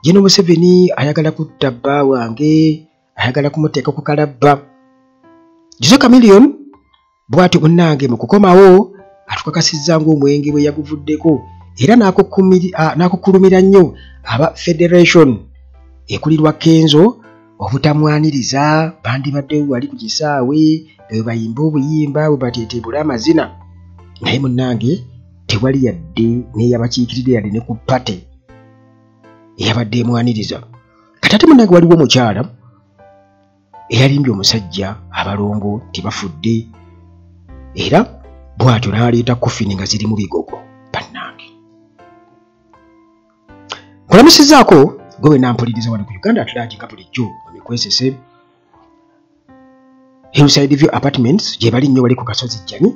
General Museveni ayagala kutta bba wange, ayagala kumuteeka ku kalabba. Jose Chameleone bw'atyo munnange mu kukomawo atukakasizza ng'omwenge bwe yaguvuddeko era n'akukulumira nnyo aba Federation ekulirwa Kenzo obutamwaniriza. Bandibaddewo wali ku kisaawe bwe bayimba obuyimba bwe bateetebula amazina, naye munnange tewali yadde n'eyabakiikiridde yadde ne ku pate eyabadde emwaniriza. Kati ate munnange waliwo omukyala eyalimbye omusajja abalongo tebafudde era bw'atyo n'aleeta kofini nga zirimu bigogo. Bannange nkulamusizzaako gwe nampuliriza wano ku Uganda at Large nga bulijjo emikwesese. Hillside View Apartments gye bali nnyo, wali ku Kasozi Jjanyi.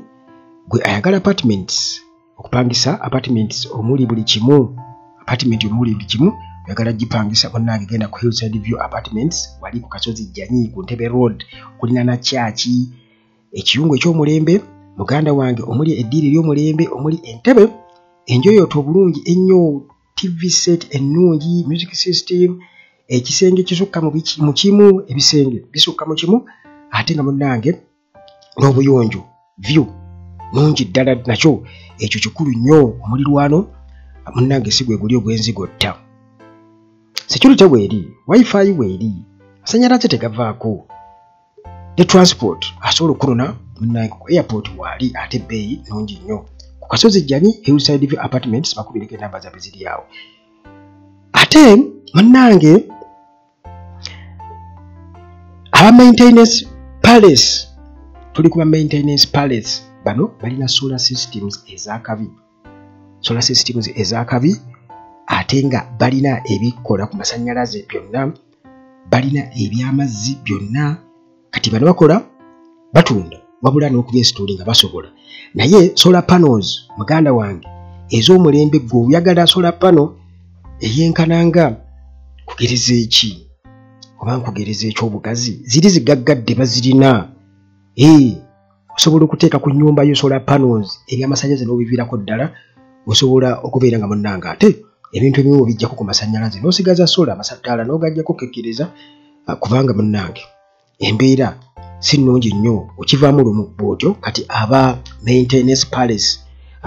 Gwe ayagala apartments, okupangisa apartments omuli buli kimu, apartment omuli buli kimu, oyagala gipangisa, bannange genda ku Hillside View Apartments wali ku Kasozi Jjanyi ku Ntebe Road okulinaana kyaki ekiyungu eky'omulembe muganda wange, omuli eddiiro ery'omulembe, omuli entebe enjoyooto obulungi ennyo, TV set ennungi, music system, ekisenge kisukka mu kimu, ebisenge bisukka mu kimu, ate nga munnange n'obuyonjo view nungi ddala, nakyo ekyo kikulu nnyo. Omulirwano munnange si gwe guli ogw'enzigotta, security weeri, wifi weeri, amasannyalaze tegavaako, ne transport asobola okunona munnange ku airport waali, ate ebbeeyi nnungi nnyo. Ku Kasozi Jjanyi, Hillside View Apartments, bakubireko enamba zaabwe ziri awo. Ate munnange aba Maintenance Palace, tuli kuba Maintenance Palace, bano balina solar systems ezakabi, solar systems ezakabi, ate nga balina ebikola ku masannyalaze byonna, balina ebyamazzi byonna. Kati bano bakola, batunda, wabula n'okubyensituli nga basobola. Naye solar panels muganda wange ez'omulembe, gwe oyagala solar panel eyenkananga kugereza eki oba nkugereza ekyobugazi, ziri zigaggadde bazirina. Osobola okuteeka ku nnyumba yo solar panels, ebyamasannyalaze n'obiviirako ddala. Osobola okubeera nga munnange ate ebintu ebimu obiggyako ku masannyalaze n'osigaza solar, amasataala n'ogaggyako kekkereza, kubanga munnange embeera si nnungi nnyo okivaamu lumu bw'otyo. Kati aba Maintenance Palace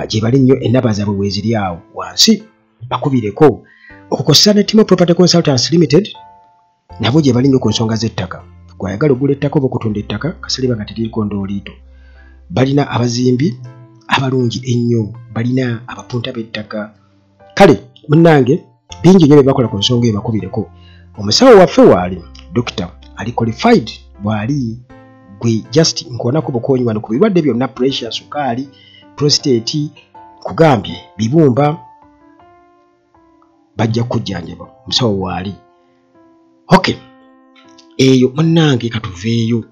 gye bali nnyo, ennamba zaabwe weeziri awo wansi, bakubireko. Okukozesa ne Timo Property Consultants Limited, nabo gye bali nnyo ku nsonga z'ettaka. Gwayagala ogula ettaka oba okutunda ettaka, kasaliba nga teririko ndooliito. Balina abazimbi abalungi ennyo, balina abapunta b'ettaka. Kale munnange bingi nnyo bye bakola ku nsonga eyo, bakubireko. Omusawo waffe waali, dokita ali qualified bw'ali, gwe just nkuonako bukonyi wano ku birwadde byonna, pressure, sukaali, prostate, nkugambye bibumba, bajja kukujjanjaba, omusawo waali. Okay, eyo munnange katuveeyo,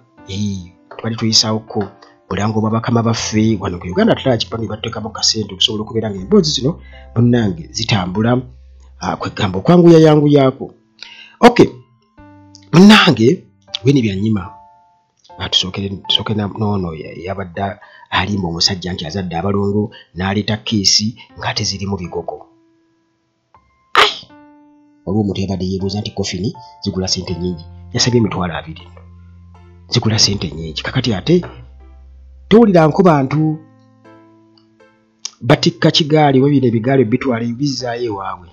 tubadde tuyisaawoko bulango bwa bakama baffe wano ku Uganda at Large, bange batuteekamu kasente okusobola okubeera nga emboozi zino munnange zitambula, kwegamba okwanguya yanguyaako. Okay, munnange Winnie Byanyima, tusooke noono yabadde alimba omusajja nti azadde abalongo n'aleeta keesi ng'ate zirimu bigogo. Waliwo omuntu yabadde yeebuuza nti kofini zigula sente nnyingi, yasabye 20,000, zigula sente nnyingi. Kakati ate towuliranko bantu batikka kigaali oba bino ebigaali bitwala bizzaayo ewaabwe,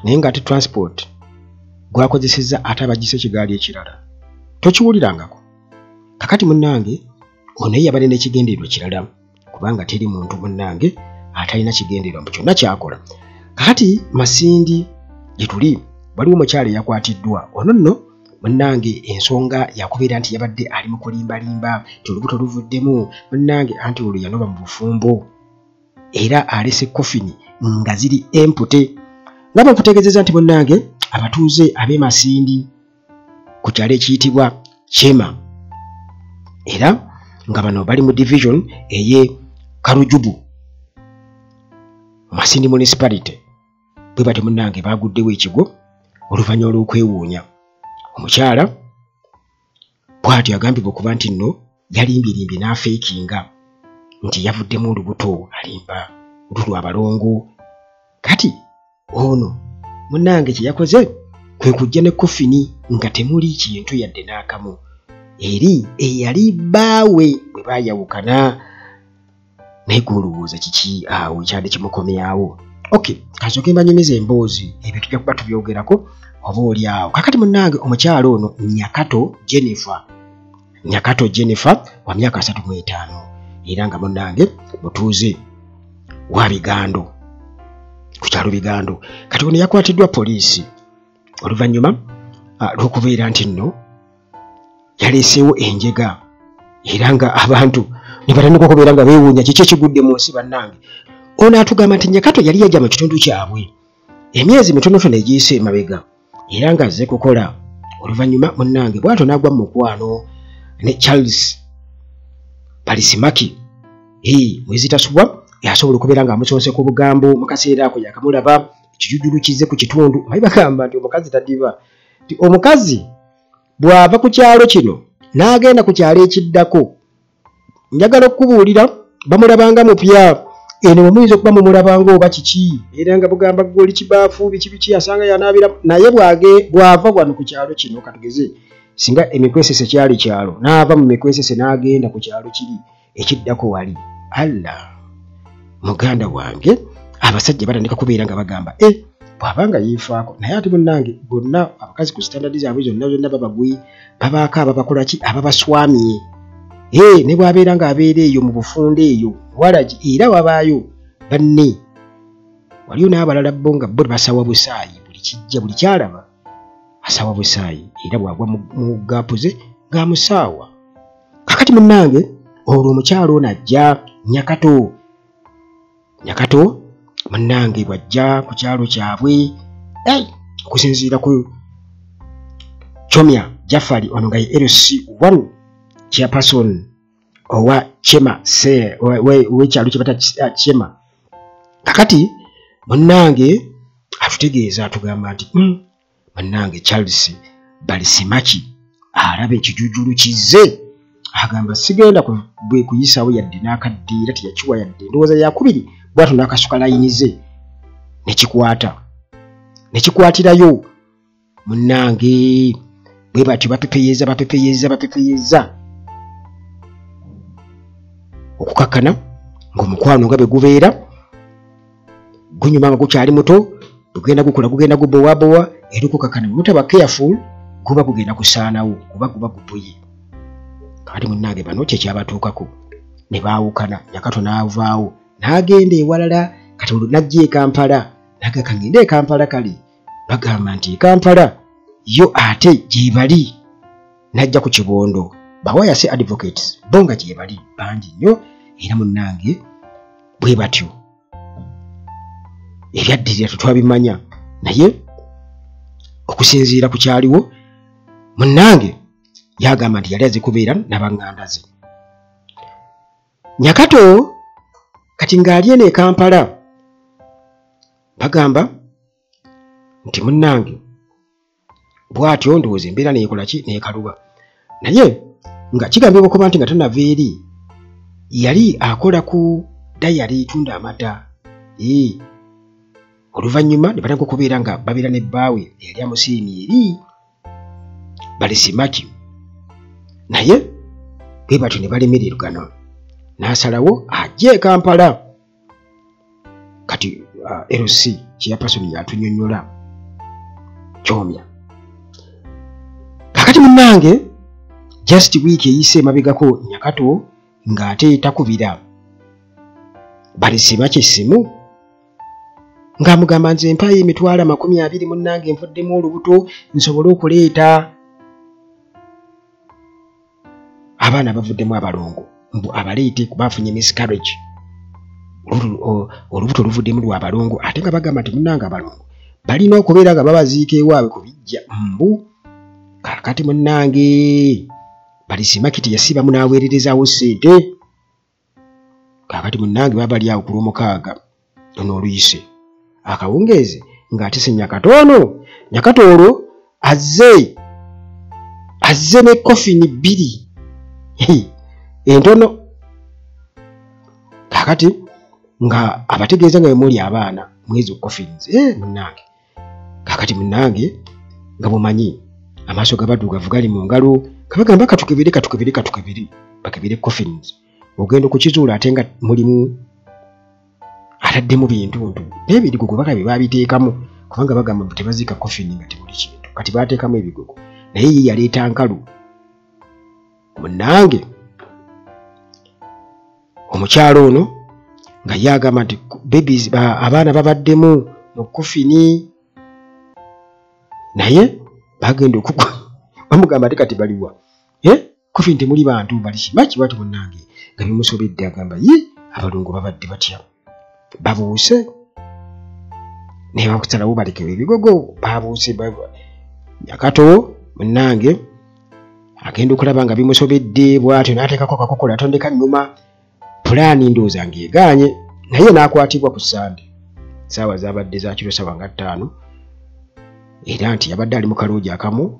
naye ng'ate transport gwakozesezza ate abagisa ekigaali ekirala, tokiwulirangako. Kakati munnange ono ye yabadde n'ekigendererwa kirala, kubanga teri muntu munnange atalina kigendererwa mu kyonna ky'akola. Kakati Masindi gye tuli waliwo omukyala eyakwatiddwa. Ono nno munnange ensonga yakubeera nti yabadde ali mu kulimbalimba nti olubuto luvuddemu munnange, anti olwo yanoba mu bufumbo era alese kofini nga ziri empute. Nga bwe nkutegeezezza nti munnange abatuuze ab'e Masindi ku kyalo ekiyitibwa Kyema, era nga bano bali mu division ey'e Karujubu Masindi Municipality, bwe batyo munnange baaguddewo ekigwo oluvannyuma lw'okwewuunya omukyala bw'atyo agambibwa okuba nti nno yalimbirimbye n'afeekinga nti yavuddemu olubuto, alimba lutu lwa balongo. Kati ono Munnange kye yakoze kwe kujja ne kofini nga temuli kintu yadde n'akamu eri eyali bbaawe bwe baayawukana. Naye gw'olowooza kiki awo ekyadde kimukomyawo? Okay, kasooke mbanyumiza emboozi, ebyo tujja kuba tubyogerako oba oli awo. Kakati munnange omukyalo ono Nyakato Jennifer, Nyakato Jennifer wa myaka 35 era nga munnange mutuuze wa Bigando, ku kyalo Bigando. Kati ono yakwatiddwa poliisi oluvannyuma lw'okubeera nti nno yaleeseewo enjega era nga abantu ne batandika okubeera nga beewuunya kiki ekigudde mu nsi bannange. Ono atugamba nti Nyakato yali yajja mu kitundu kyabwe emyezi mitonotono egiyise emabega era ng'azze kukola. Oluvannyuma munnange bw'atyo n'agwa mu mukwano ne Charles Balisimaki mwezitasubwa yasobola okubeera ng'amusonseka obugambo mu kaseera ako yakamulaba ekijujulu kizze ku kitundu. Mayi bagamba nti omukazi tadiba, nti omukazi bw'ava ku kyalo kino n'agenda ku kyalo ekiddako, njagala okukubuulira bamulabanga mupya. Eno muyinza okuba mumulabanga oba kiki, era nga bugamba gwe oli kibaafu biki biki asanga yanaabira. Naye bw'ava wano ku kyalo kino, katugeze singa emikwesese kyali kyalo, n'ava mu mikwesese n'agenda ku kyalo kiri ekiddako wali, Allah muganda wange, abasajja batandika kubeera nga bagamba bw'abanga yeefaako. Naye ate munnange bonna abakazi ku standard zaabwe zonna zonna babagwi, babaako ababakola ki, ababaswamye. Ne bw'abeera ng'abeera eyo mu bufunda eyo walagi, era wabaayo banne. Waliyo n'abalala bo nga bo basawa busaayi, buli kijja buli kyalaba asawa busaayi, era bw'agwa mu gaapu ze ng'amusaawa. Kakati munnange olwo omukyalo ono ajja Nyakato, Nyakato munnange bw'ajja ku kyalo kyabwe okusinziira ku Chomya Jafari, ono nga ye LC1 chairperson owa Chema w'ekyalo kye bata Chema. Kakati munnange atutegeeza atugamba nti munnange Charles Balisimaki alaba ekijujulu kizze, agamba sigenda kuyisaawo yadde n'akadde, era teyakiwa yadde ndowooza yakubiri, bw'atyo n'akasuka layini ze nekikwata nekikwatirayo. Munnange bwe batyo bapepeyeza bapepeyeza bapepeyeza okukakkana ng'omukwano nga bwe gubeera gunyuma nga gukyali muto, gugenda gukula gugenda gubowabowa, era okukakkana bwe mutaba careful guba gugenda kusaanawo kuba guba gubuye. Kakati munnange bano kye kyabatuukako ne baawukana. Nyakato n'avaawo n'agenda ewalala. Kati olwo n'ajja e Kampala, n'agamba ngende e Kampala. Kale bagamba nti e Kampala yo ate gye bali, n'ajja ku Kibondo bawayase advocates bo nga gye bali bangi nnyo. Era munnange bwe batyo ebyaddirira tetwabimanya, naye okusinziira ku kyaliwo munnange yagamba nti yali azze kubeera n'abanganda ze. Nyakato kati ng'ali eno e Kampala, bagamba nti munnange bw'atyo ndowooza embeera neekola ki, neekaluba. Naye nga kigambibwa okuba nti nga tanava eri yali akola ku dayali etunda amata. Oluvannyuma ne batandika okubeera nga babeera ne bbaawe eyali amusiimye eri Balisimaki, naye bwe batyo ne balemerergana, n'asalawo ajje e Kampala. Kati LC chairperson yatunyonnyola Kyomya. Kakati munnange just wiiki eyise emabegako Nyakato ng'ate takubira Balisimaki essimu ng'amugamba nze mpaayo emitwalo 20 munnange nvuddemu olubuto nsobole okuleeta abaana bavuddemu abalongo, mbu abaleete kuba afunye miscarriage, olubuto luvuddemu lwa balongo. Ate nga bagamba nti munnange abalongo balina okubeera nga babaziika ewaabwe ku bijja mbu. Kaakati munnange Balisimaki teyasiibamu n'aweererezaawo ssente. Kaakati munnange baba bali awo ku Lwomukaaga ono oluyise akawungeezi ng'atese Nyakato ono. Nyakato olwo azze ne kofini 2 entono. Kaakati nga abategeeza nga bwe muli abaana mwezi coffins munnange. Kakati munnange nga mumanyi amaaso g'abaddugavu gali mu ngalo, kabagamba katukebere katukebere katukebere, bakebere coffins. Ogenda okukizuula ate nga mulimu ataddemu bintuntu n'ebigogo bakabe babiteekamu, kubanga bagamba mbu tebaziika coffin nga temuli kintu, kati baateekamu ebigogo. Naye ye yaleeta nkalu. Munnange omukyalo ono nga ye agamba nti babies abaana babaddemu mu coffin, naye bagenda okugwa bamugamba ate kati baliwa coffin temuli bantu bali kimaki bati. Munnange nga bimusobedde, agamba ye abalongo babadde batya, babuuse naye bakusalawo balekewo ebigogo, babuuse. Nyakato munnange agenda okulaba nga bimusobedde bw'atyo n'ateekako akakokola atondeka nnyuma, pulaani ndowooza ng'egaanye, naye n'akwatibwa ku Ssande ssaawa zaabadde za kiro ssaawa nga 5, era nti yabadde ali mu kaloogi akamu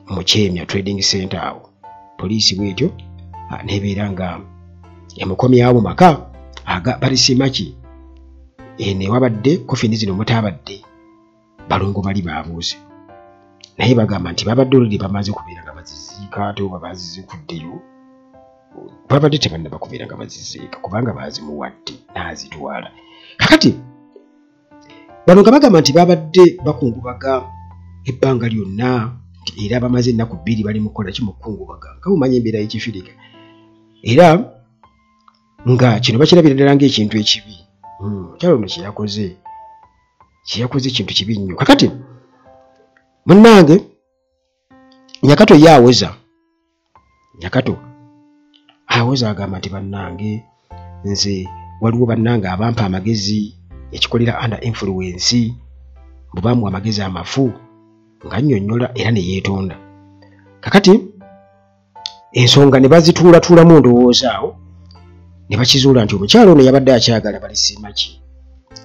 mu Kyemya Trading Center. Awo poliisi bw'etyo n'ebeera nga emukomyawo mu maka aga Balisimaki eno ewabadde kofini zino mutaabadde balongo bali baabuuse, naye bagamba nti babadde oluli bamaze kubeera nga baziziika, ate oba bazizikuddeyo babadde tebannaba kubeera nga baziziika kubanga baazimuwadde n'azitwala. Kakati bano nga bagamba nti babadde bakungubaga ebbanga lyonna, nti era bamaze ennaku 2 bali mu kukola ki, mu kukungubaga, nga bumanya embeera y'Ekifirika, era nga kino bakirabira ddala ng'ekintu ekibi. Omukyala ono kye yakoze kintu kibi nnyo. Kakati munnange Nyakato ye awoza, Nyakato awoza agamba nti bannange nze waliwo bannange abampa amagezi, ekikolera under influence, bwe bamuwa amagezi amafu nga nnyonnyola era ne yeetonda. Kakati ensonga ne bazituulatuulamu ndowooza awo ne bakizuula nti omukyala ono yabadde akyagala Balisimaki,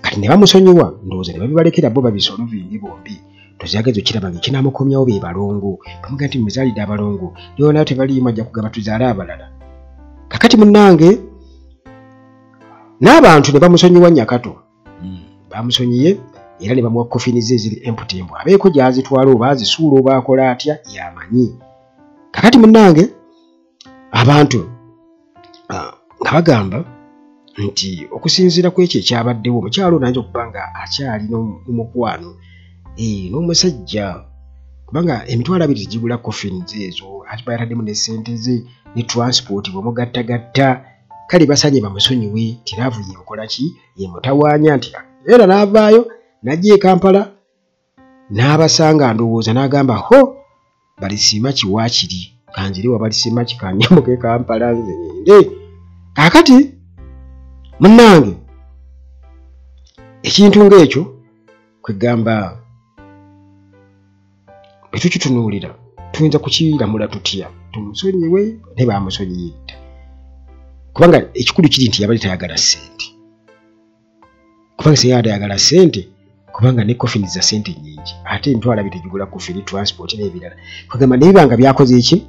kati ne bamusonyiwa, ndowooza ne babibalekera bo babisolovinge bombi. Tozageza okiraba nga ekinaamukomyawo be balongo, bamugamba nti muzaalidde abalongo, naye tebaliimu, ajja kugamba tuzaale abalala. Kakati munnange n'abantu ne bamusonyiwa Nyakato, bamusonyiye era ne bamuwa kofini ze eziri empty, mbu abeeko gy'azitwala oba azisuula oba akola atya yamanyi. Kakati munnange abantu nga bagamba nti okusinziira ku ekyo ekyabaddewo, omukyala ono ayinza okuba nga akyali n'omukwano n'omusajja, kubanga 20,000 tegigula coffins ezo, ate bayataddemu ne ssente ze ne transport bwemugattagatta. Kale basanye bamusonyiwe, ti love yemukola ki, yemutawaanya, nti era n'avaayo n'ajja e Kampala n'abasanga, ndowooza n'agamba ho Balisimaki waakiri kanzire wa Balisimaki kanyamuke Kampala nze ngende. Kaakati munnange ekintu ng'ekyo kwegamba bwe tukitunuulira tuyinza kukiramula tutya? Tumusonyiwe? Ne bamusonyiye dda, kubanga ekikulu kiri nti yabadde tayagala ssente, kubanga singa yabadde ayagala ssente, kubanga ne coffin za ssente nnyingi, ate 20,000 tegigula coffin, transport n'ebirala. Kwegamba ne biba nga byakoze eki,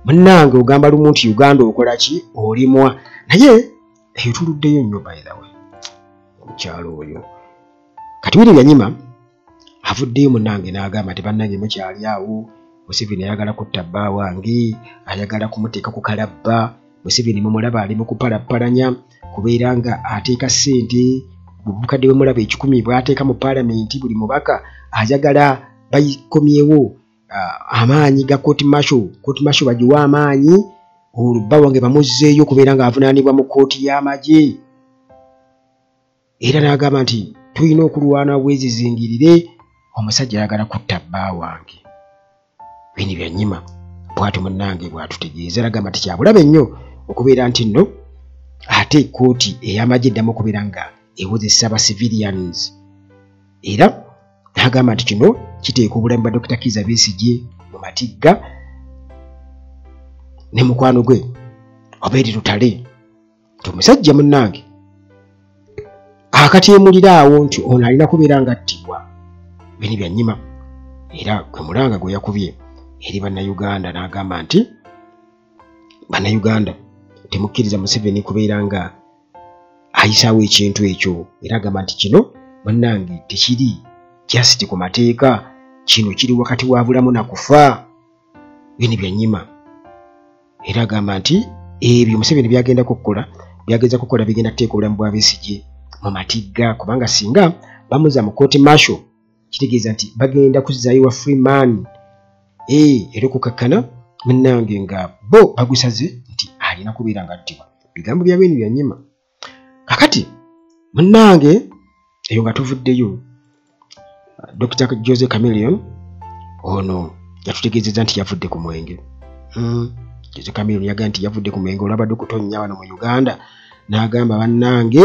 munnange ogamba lumu nti Uganda okola ki, olimwa. Naye eyo tuluddeyo nnyo. By the way, omukyalo oyo kati Willy Byanyima avuddeyo munnange n'agamba nti bannange mukyali awo, Museveni ayagala kutta bba wange, ayagala kumuteeka ku kalabba. Museveni mumulaba ali mu kupalapalanya kubeera nga ateeka ssente bukadde bwe mulaba 100 bw'ateeka mu paalamenti, buli mubaka ayagala bayikomyewo amaanyi ga court martial, court martial bagiwe amaanyi, olwo bba wange bamuzzeeyo okubeera ng'avunaanibwa mu kkooti y'amagye. Era n'agamba nti tulina okulwana bwezizingirire, omusajja ayagala kutta bba wange. Bini Byanyima bw'atyo munnange bw'atutegeeza, agamba nti kyabulabe nnyo okubeera nti nno ate kkooti ey'amagye eddamu okubeera nga ewozesa ba civilians, era n'agamba nti kino kiteeka obulamu bwa Dr. Kiza Besigye mu matigga ne mukwano gwe Obeid Lutale, nti omusajja munnange akatyemulira awo nti ono alina kubeera nga attibwa. Bini Byanyima era gwe mulanga gwe yakubye eri Bannayuganda, n'agamba nti Bannayuganda temukkiriza Museveni kubeera nga ayisaawo ekintu ekyo, era agamba nti kino munnange tekiri. just ku mateeka, kino kiri wakati wa bulamu na kufa. Bino Byanyima era agamba nti ebyo Museveni byagenda kukola, byageza kukola bigenda kuteeka obulamu bwa Besigye mu matigga, kubanga singa bamuza mu court martial kitegeeza nti bagenda kuzzaayo wa free man. Era okukakkana munnange nga bo bagusaze nti alina kubeera nga attibwa. Bigambo bya Beni Byanyima. Kakati munnange eyo nga tuvuddeyo, Dr. Jose Chameleone ono yatutegeezezza nti yavudde ku mwenge. Jose Chameleone yagambye nti yavudde ku mwenge olwabadde okutonnya wano mu Uganda, n'agamba bannange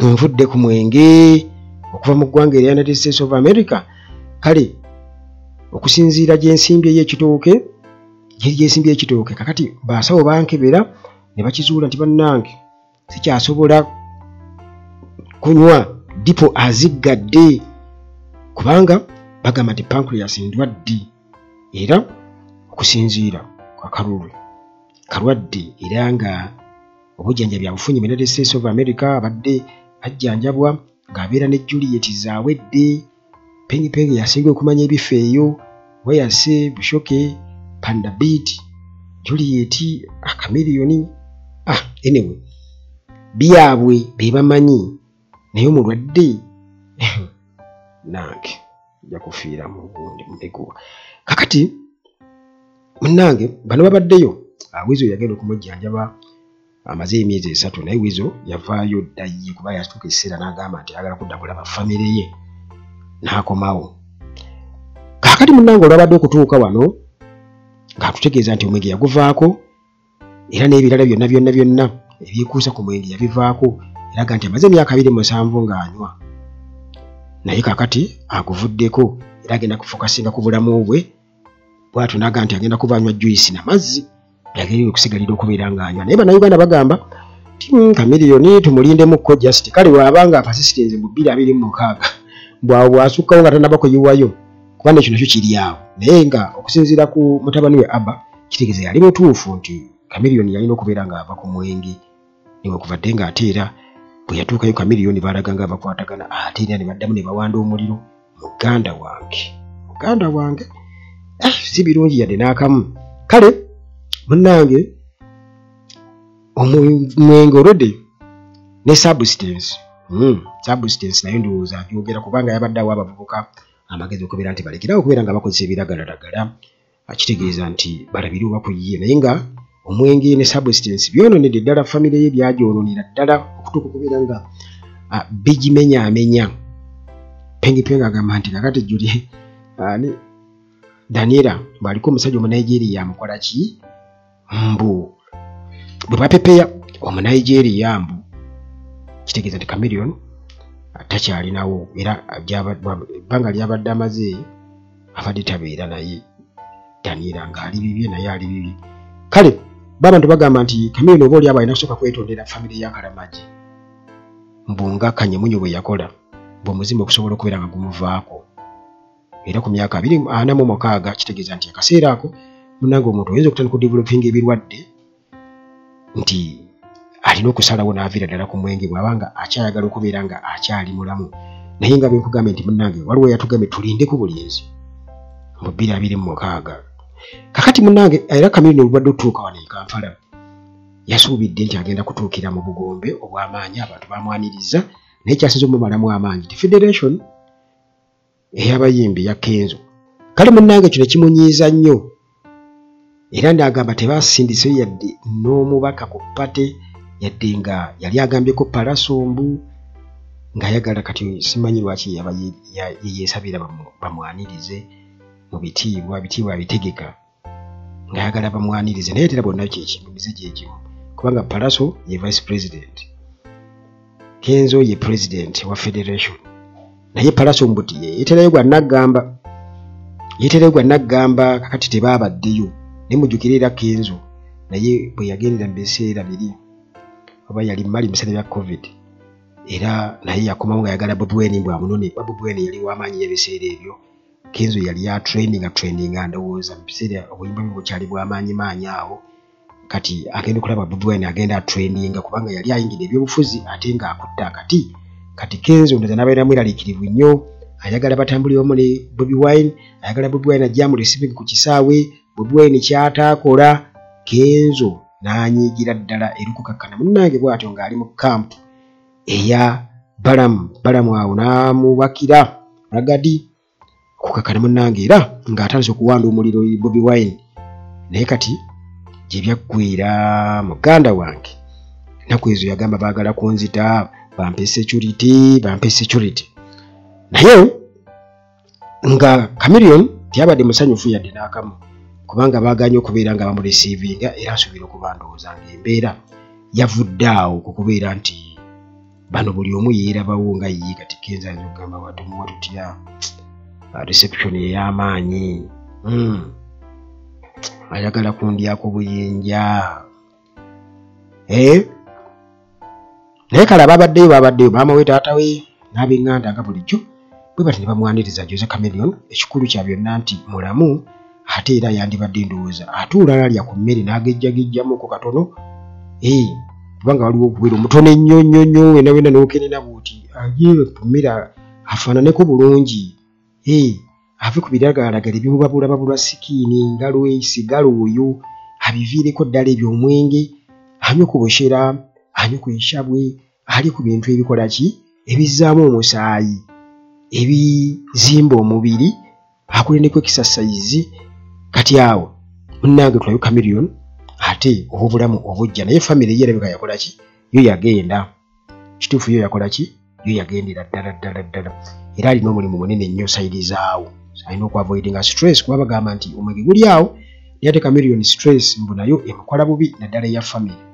nvudde ku mwenge okuva mu ggwanga erya United States of America. Kale okusinziira gy'ensimbi ey'ekitooke, gy'ensimbi ey'ekitooke, kakati basawo bankebera ne bakizuula nti bannange sikyasobola kunywa dipo aziggadde, kubanga bagamba nti pancreas ndwadde, era okusinziira kwa kalulu kalwadde, era nga obujjanjabi abufunye mu United States of America, abadde ajjanjabwa ng'abeera ne Juliet Zawedde. Pengi Pengi yasinga okumanya ebifo eyo, Weyase, Bushoke, Panda Beat, Juliet, Chameleone, anyway byabwe be bamanyi, naye omulwadde nange nja kufiira mu gundi mu miguwa. Kakati munnange bano babaddeyo, Weasel yagenda okumujjanjaba amaze emyezi 3, naye Weasel yavaayo dda ye kuba yatuuka ekiseera n'agamba nti ayagala kudda kulaba famire ye n'akomawo. Kaakati munnange olwabadde okutuuka wano ng'atutegeeza nti omwenge yaguvaako, era n'ebirala byonna byonna byonna ebyekuusa ku mwenge yabivaako, era aga nti amaze emyaka 27 ng'anywa, naye kaakati aguvuddeko era agenda kufokasinga ku bulamu bwe. Bw'atyo n'aga nti agenda kuba anywa juice n'amazzi byagenda okusigalira okubeera ng'anywa. Naye Bannayuganda bagamba nti Chameleone tumulindemukko just, kale bw'abanga apasisitinze mu 2026 bw'awo bw'asukkawo nga tannaba kuyiwayo, kuba nekyo nakyo kiri awo. Naye nga okusinziira ku mutabani we Abba, kitegeeza yali mutuufu nti Chameleone yalina okubeera ng'ava ku mwenge, newakubadde ng'ate era bwe yatuukayo Chameleone baalaga nga bakwatagana, ate era ne baddamu ne bawanda omuliro. Muganda wange si birungi yadde n'akamu. Kale munnange omwenge olwedde ne substance, substance nayo ndowooza agyogera, kubanga yabadde awa abavubuka amagezi okubeera nti balekerawo okubeera nga bakozesa ebiragalalagala, akitegeeza nti balabire oba ku ye. Naye nga omwenge ne substance byonoonedde ddala famire ye, byagyonoonera ddala okutuuka okubeera nga bigimenyaamenya. Pengi Pengi agamba nti kakati Julie Daniela bw'aliko omusajja Omunigeria amukola ki, mbu bwe bapepeya Omunigeria mbu kitegeeza nti Chameleone takyalinawo, era ebbanga lyabadde amaze abadde tabeera naye Daniela ng'ali bibye, naye ali bibye. Kale babantu bagamba nti Chameleone oba oli abo alina kusooka kwetondera famire ya Kalamagi, mbu nga Kanyemunyu bwe yakola, mbu omuzimu okusobola okubeera nga gumuvaako. Era ku myaka 46 kitegeeza nti akaseera ako munnange omuntu oyinza okutandika okudevelopinga ebirwadde, nti alina okusalawo n'aviira ddala ku mwenge bw'abanga akyayagala okubeera nga akyali mulamu. Naye nga bwe nkugambye nti munnange waliwo yatugambye tulindeko bulinzi mu 2026. Kakati munnange era Chameleone olubadde otuuka wano e Kampala yasuubidde nti agenda kutuukira mu bugombe obw'amaanyi, abantu bamwaniriza, naye kyasinze omumalamu amaanyi ti Federation ey'abayimbi ya Kenzo. Kale munnange kino kimunyiiza nnyo, era ndagamba tebasindiseyo yadde n'omubaka ku pate, yadde nga yali agambyeko Palasombu ng'ayagala, kati simanyi lwaki yaba yeesabira bamwanirize mu bitiibwa, bitiibwa abitegeka ng'ayagala bamwanirize, naye era bonna kyekimu, mize gyegimu, kubanga Palaso ye vice president, Kenzo ye president wa federation, naye Palaso mbuti yeeterayo gwa naggamba, kakati tebaabaddeyo. Naye mujjukire era Kenzo naye bwe yagendera mu biseera biri oba yali mali mu biseera bya COVID, era naye yakomawo ng'ayagala Bobi Wine mbu amunone. Bobi Wine yali w'amaanyi ebiseera ebyo, Kenzo yali atraininga ndowooza mu biseera obuyimba bwe bukyali bw'amaanyi maanyi awo. Kati agenda okulaba Bobi Wine agenda atraininga, kubanga yali ayingidde ebyobufuzi ate ng'akutte akati. Kati Kenzo ndowooza n'abeera mweraliikirivu nnyo Ayagala batambulire wamu ne Bobi Wine, ayagala Bobi Wine ajja mu receiving ku kisaawe. Bobi Wine kyataakola, Kenzo n'anyiigira ddala erukukakkana munnange bw'atyo ng'ali mu kampu eya Balamu. Balamu awo n'amubakira ragadi okukakkana munnange, era ng'atandise okuwanda omuliro eri Bobi Wine. Naye kati gye byaggwera, muganda wange, ennaku ezo yagamba baagala kunzita, bampe security, bampe security. Naye nga Chameleone teyabadde musanyufu yadde n'akamu, kubanga baaganye okubeera nga bamureceivinga. Era nsuubira okuba ndowooza ng'embeera yavudde awo ku kubeera nti bano buli omu yeerabawo nga ye. Kati Kenzo ayinza okugamba, watumuwa tutya reception ey'amaanyi? Ayagala kundyako buyinja. Naye kale ababaddeyo babaddeyo, maama we, taata we n'ab'eŋŋanda nga bulijjo bwe bati ne bamwaniriza Jose Chameleone. Ekikulu kya byonna nti mulamu, ate era yandibadde ndowooza atuula lalya ku mmere n'agejjagejjamuko katono, kubanga waliwo okubeera omutono ennyo nnyo nnyo, wena wena n'okenena bw'oti. Aye ku mmere afaananeko bulungi, ave ku biragalalagala ebimubabulababulwa skin nga lwesigala oyo, abiviireko ddala ebyo. Omwenge anywe ku bushera, anywe ku eshabwe, alye ku bintu ebikola ki, ebizzaamu omusaayi, ebizimba omubiri, akole ne ku exercise. Kati awo munnange tulabe Chameleone ate obubulamu obujja. Naye famire ye erabika yakola ki, yo yagenda kituufu, yo yakola ki, yo yagendera ddala ddala ddala. Era alina omulimu munene nnyo side zaawo, alina okuavoidinga stress, kuba bagamba nti omwenge guli awo, naye ate Chameleone stress mbu nayo emukola bubi, naddala eya famire.